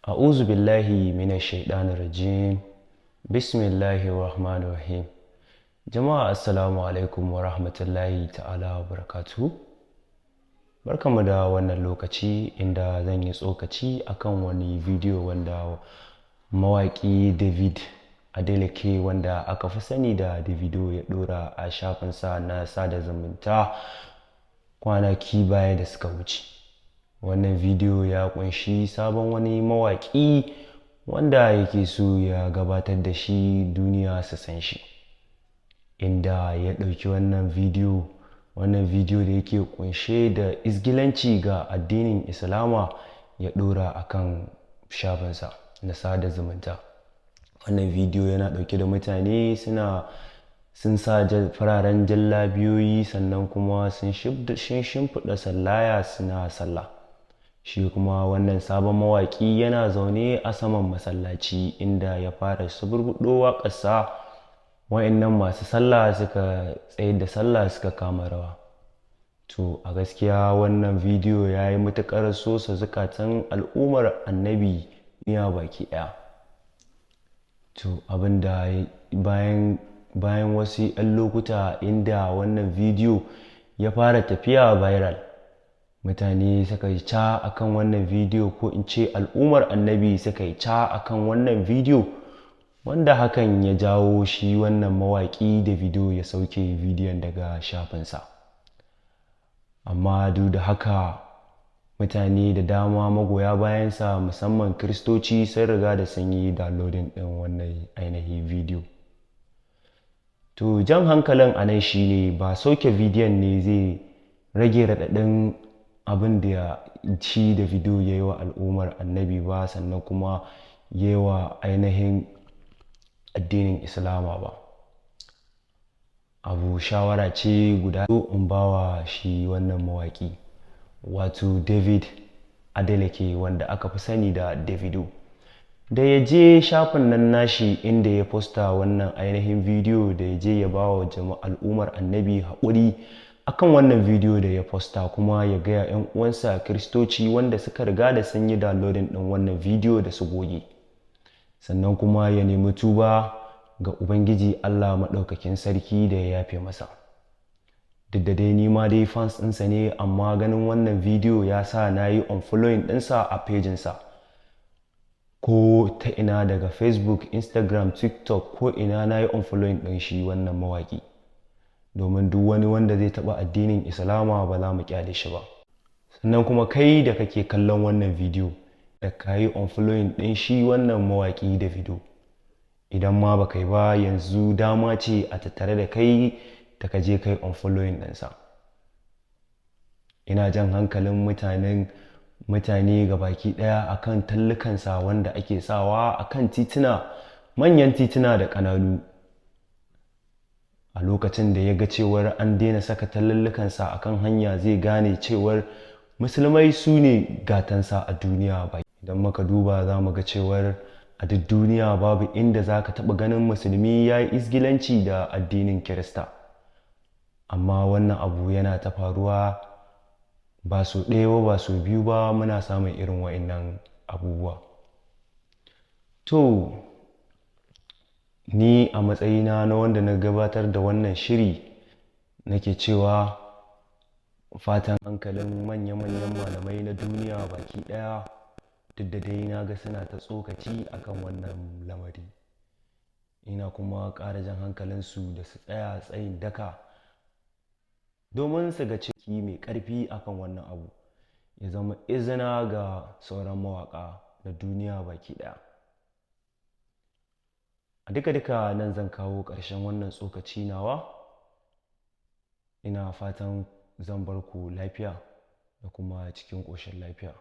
A'udhu billahi minash shaitanir rajim. Bismillahir rahmanir rahim. Jama'a, assalamu alaikum wa rahmatullahi ta'ala wa barakatuhu. Barkanmu da wannan lokaci, inda zan yi tsokaci akan wani bidiyo wanda mawaƙi David Adeleke, wanda aka fi sani da Davido, ya ɗora a shafinsa na sada zumunta kwanaki baya da suka wuce. Wannan bidiyo ya ƙunshi sabon wani mawaƙi wanda yake so ya gabatar da shi duniya su san shi. Inda ya ɗauki wannan bidiyo da yake ƙunshe da izgilanci ga addinin Islama ya ɗora a kan shafinsa na sada zumunta. Wannan bidiyo yana ɗauke da mutane sun sa fararen jallabiyoyi, sannan kuma sun shimfiɗa sallaya suna sallah. Shi kuma wannan sabon mawaƙi yana zaune a saman masallaci, inda ya fara suburbuɗo waƙarsa. Wa'innan masu sallah suka tsayar da sallah suka kama rawa. To, a gaskiya wannan bidiyo ya yi matuƙar sosa zukatan al'ummar Annabi duniya baki ɗaya. To, abin da bayan wasu 'yan lokuta inda wannan bidiyo ya fara tafiya viral, mutane suka yi ca akan wannan bidiyo, ko in ce al'ummar Annabi suka yi ca akan wannan bidiyo, wanda hakan ya jawo shi wannan mawaƙi Davido ya sauke bidiyon daga shafinsa. Amma duk da haka, mutane da dama magoya bayansa, musamman Kiristoci, sun riga da sun yi downloading ɗin wannan ainihin bidiyo. To, jan hankalin a nan shine, ba sauke bidiyon ne zai rage raɗaɗin abin da shi Davido ya yi wa al'ummar Annabi ba, sannan kuma ya yi wa ainihin addinin Islama ba. Abu shawara ce guda in bawa shi wannan mawaƙi, wato David Adeleke, wanda aka fi sani da Davido, da ya je shafin nan nashi inda ya posta wannan ainihin bidiyo, da ya je ya ba wa al'ummar Annabi haƙuri akan wannan bidiyo da ya posta, kuma ya gaya 'yan uwansa Kiristoci wanda suka riga da sun yi downloading ɗin wannan bidiyo da su goge, sannan kuma ya nemi tuba ga Ubangiji Allah Maɗaukakin Sarki da ya yafe masa. Duk da dai ni ma dai fans ɗinsa ne, amma ganin wannan bidiyo ya sa na yi unfollowing ɗinsa a pejinsa ko ta ina, daga Facebook, Instagram, TikTok, ko ina na yi unfollowing ɗin shi wannan mawaƙi, domin duk wani wanda zai taɓa addinin Islama ba za mu kyale shi ba. Sannan kuma kai da kake kallon wannan bidiyo, da ka yi unfollowing ɗin shi wannan mawaƙi Davido. Idan ma ba kai ba, yanzu dama ce a tattare da kai da ka je kai unfollowing ɗinsa. Ina jan hankalin mutane ga baki ɗaya akan tallukansa wanda ake sawa akan tituna, manyan tituna da ƙananu. A lokacin da ya ga cewar an daina saka tallukansa akan hanya, zai gane cewar Musulmai su ne gatansa a duniya ba. Idan muka duba, za mu ga cewar a duk duniya babu inda za ka taɓa ganin Musulmi ya yi izgilanci da addinin Kirista. Amma wannan abu yana ta faruwa, ba sau ɗaya ba, ba sau biyu ba, muna samun irin wa'innan abubuwa. To, ni a matsayina na wanda na gabatar da wannan shiri, nake cewa fatan hankalin manya-manyan malamai na duniya baki ɗaya, duk da dai na ga suna ta tsokaci akan wannan lamari. Ina kuma ƙara jan hankalinsu da su tsaya tsayin daka domin su ga ciki mai ƙarfi akan wannan abu, ya zama izina ga sauran mawaƙa na duniya baki ɗaya. A duka-duka nan zan kawo ƙarshen wannan tsokaci nawa. Ina fatan zan bar ku lafiya da kuma cikin ƙoshin lafiya.